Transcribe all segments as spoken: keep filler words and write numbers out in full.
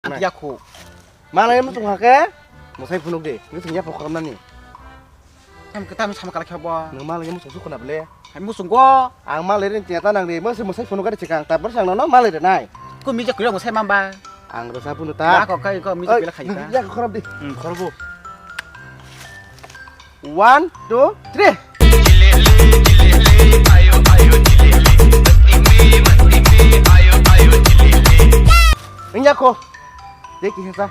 Ang ya khu. Malai muchung hake. Musai phunuk de. Ngi sing ya pokok nani. Tam kita sama kala khabo. Nang malai muchung sukuna bele. Hai muchung go. Ang malai rin tiya ta nang de. Musai musai phunuk gari chikang. Ta bersang no malai de nai. Ko mija kira musai mamba. Ang rasa phunu ta. Ba ko kai ko mija pila khai ta. Ya khorop di. Hmm, khorbo. One, two, three. Nang ya ko. De ki hesa.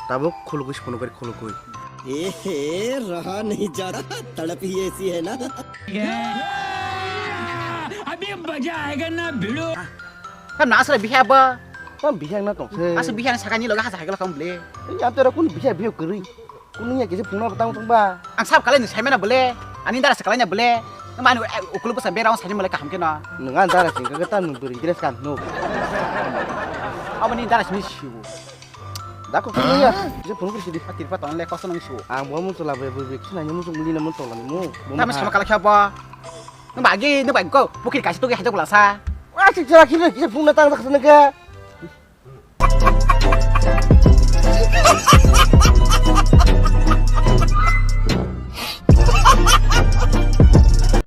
Tabuk khulugwi sukunu kari khulugwi. ए हे, रहा नहीं जाता, तड़प ही ऐसी है ना। अभी मजा आएगा ना भिड़ो। Kan na asra biha ba? Kan biha na tong se. Asra biha na sakani loga hasa hagala kam ble. Ini antara kun biha biha keri. Kun ini kisi puna petang tong ba. Ang sab kalai ni saimana bole. Ani dara sakalai na bole. Manu ukulu basa berang sani male kaham kena. Nang dara sing kata nung beri dress kan no. Abani dara sini siu. Dako kini ya. Bisa phone kiri sidi. Tirpa tong le koso nang siu. Ang bo mun tola be be kina nyamu sung lina mun tola ni mu. Tama sama kala khaba. Nang bagi nang bagi ko bukir kasi to ke hajo kula sa. Wah, cik cik kiri kiri phone na tang tak sana ke.